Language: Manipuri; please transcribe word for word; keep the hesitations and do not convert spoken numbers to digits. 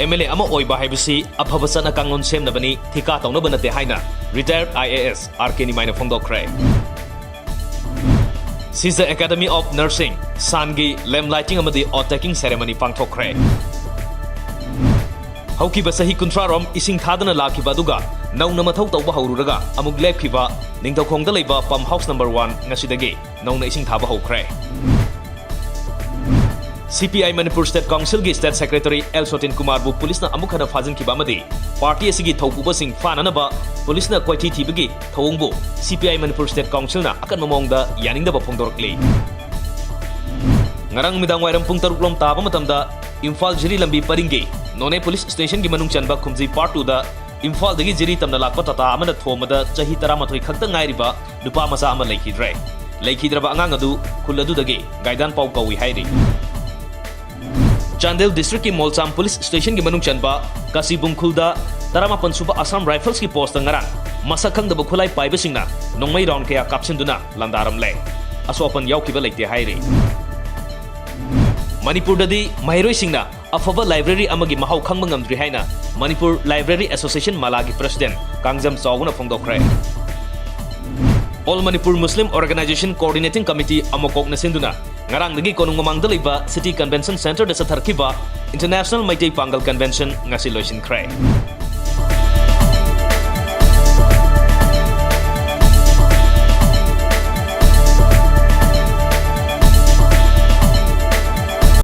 ꯑꯦꯝ ꯑꯦꯜ ꯑꯦ ꯑꯃ ꯑꯣꯏꯕ ꯍꯥꯏꯕꯁꯤ ꯑꯐꯕ ꯆꯠꯅ ꯀꯥꯡꯂꯣꯟ ꯁꯦꯝꯅꯕꯅꯤ, ꯊꯤꯀꯥ ꯇꯧꯅꯕ ꯅꯠꯇꯦ ꯍꯥꯏꯅ retired I A S R K ꯅꯤꯃꯥꯏꯅ ꯐꯣꯡꯗꯣꯛꯈ꯭ꯔꯦ꯫ Sijha Academy of Nursing, ꯁꯥꯟꯒꯤ lamp lighting ꯑꯃꯗꯤ oath taking ceremony ꯄꯥꯡꯊꯣꯛꯈ꯭ꯔꯦ꯫ ꯍꯧꯈꯤꯕ ꯆꯍꯤ ꯀꯨꯟꯊ꯭ꯔꯥ ꯔꯣꯝ ꯏꯁꯤꯡ ꯊꯥꯗꯅ ꯂꯥꯛꯈꯤꯕ ꯑꯗꯨꯒ ꯅꯧꯅ ꯃꯊꯧ ꯇꯧꯕ ꯍꯧꯔꯨꯔꯒ ꯑꯃꯨꯛ ꯂꯦꯞꯈꯤꯕ ꯅꯤꯡꯊꯧꯈꯣꯡꯗ ꯂꯩꯕ pump house number one ꯉꯁꯤꯗꯒꯤ ꯅꯧꯅ ꯏꯁꯤꯡ ꯊꯥꯕ ꯍꯧꯈ꯭ꯔꯦ꯫ C P I Manipur State Council ꯒꯤ State Secretary L ꯁꯣꯇꯤꯟ ꯀꯨꯃꯥꯔꯕꯨ ꯄꯨꯂꯤꯁꯅ ꯑꯃꯨꯛ ꯍꯟꯅ ꯐꯥꯖꯤꯟꯈꯤꯕ ꯑꯃꯗꯤ party ꯑꯁꯤꯒꯤ ꯊꯧꯄꯨꯕꯁꯤꯡ ꯐꯥꯅꯅꯕ ꯄꯨꯂꯤꯁꯅ ꯀꯣꯏꯊꯤ ꯊꯤꯕꯒꯤ ꯊꯧꯑꯣꯡꯕꯨ C P I Manipur State Council ꯅ ꯑꯀꯟꯕ ꯃꯑꯣꯡꯗ ꯌꯥꯅꯤꯡꯗꯕ ꯐꯣꯡꯗꯣꯔꯛꯂꯤ꯫ ꯉꯔꯥꯡ ꯅꯨꯃꯤꯗꯥꯡ ꯋꯥꯏꯔꯝ ꯄꯨꯡ ꯇꯔꯨꯛ ꯂꯣꯝ ꯇꯥꯕ ꯃꯇꯝꯗ ꯏꯝꯐꯥꯜ ꯖꯤꯔꯤ ꯂꯝꯕꯤ ꯄꯔꯤꯡꯒꯤ ꯅꯣꯅꯦ ꯄꯨꯂꯤꯁ ꯁ꯭ꯇꯦꯁꯟꯒꯤ ꯃꯅꯨꯡ ꯆꯟꯕ ꯈꯨꯝꯖꯤ Part two ꯗ ꯏꯝꯐꯥꯜꯗꯒꯤ ꯖꯤꯔꯤ ꯇꯝꯅ ꯂꯥꯛꯄ ꯇꯥꯇꯥ ꯑꯃꯅ ꯊꯣꯝꯕꯗ ꯆꯍꯤ ꯇꯔꯥꯃꯥꯊꯣꯏ ꯈꯛꯇ ꯉꯥꯏꯔꯤꯕ ꯅꯨꯄꯥ ꯃꯆꯥ ꯑꯃ ꯂꯩꯈꯤꯗ꯭ꯔꯦ꯫ ꯂꯩꯈꯤꯗ꯭ꯔꯕ ꯑꯉꯥꯡ ꯑꯗꯨ ꯈꯨꯜ ꯑꯗꯨꯗꯒꯤ ꯒꯥꯏꯗꯥꯟꯄꯥꯎ ꯀꯧꯏ ꯍꯥꯏꯔꯤ꯫ ꯆꯥꯟꯗꯦꯜ district ꯀꯤ ꯃꯣꯜꯆꯥꯝ ꯄꯨꯂꯤꯁ ꯁ꯭ꯇꯦꯁꯟꯒꯤ ꯃꯅꯨꯡ ꯆꯟꯕ ꯀꯥꯁꯤꯕꯨꯡ ꯈꯨꯜꯗ ꯇꯔꯥꯃꯥꯄꯟ ꯁꯨꯕ Assam Rifles ꯀꯤ post ꯇ ꯉꯔꯥꯡ ꯃꯁꯛ ꯈꯪꯗꯕ ꯈꯨꯠꯂꯥꯏ ꯄꯥꯏꯕꯁꯤꯡꯅ ꯅꯣꯡꯃꯩ round ꯀꯌꯥ ꯀꯥꯞꯁꯤꯟꯗꯨꯅ ꯂꯥꯟꯗꯥꯔꯝꯂꯦ꯫ ꯑꯁꯣꯛ ꯑꯄꯟ ꯌꯥꯎꯈꯤꯕ ꯂꯩꯇꯦ ꯍꯥꯏꯔꯤ꯫ ꯃꯅꯤꯄꯨꯔꯗꯗꯤ ꯃꯍꯩꯔꯣꯏꯁꯤꯡꯅ ꯑꯐꯕ library ꯑꯃꯒꯤ ꯃꯍꯥꯎ ꯈꯪꯕ ꯉꯝꯗ꯭ꯔꯤ ꯍꯥꯏꯅ Manipur Library Association ꯃꯂꯥꯒꯤ president Kangjam ꯆꯥꯎꯕꯅ ꯐꯣꯡꯗꯣꯛꯈ꯭ꯔꯦ꯫ All Manipur Muslim Organization Coordinating Committee ꯑꯃꯀꯣꯛꯅ ꯁꯤꯟꯗꯨꯅ ꯉꯔꯥꯡꯗꯒꯤ ꯀꯣꯅꯨꯡ ꯃꯃꯥꯡꯗ ꯂꯩꯕ City Convention Center ꯗ ꯆꯠꯊꯔꯛꯈꯤꯕ International ꯃꯩꯇꯩ ꯄꯥꯡꯒꯜ Convention ꯉꯁꯤ ꯂꯣꯏꯁꯤꯟꯈ꯭ꯔꯦ꯫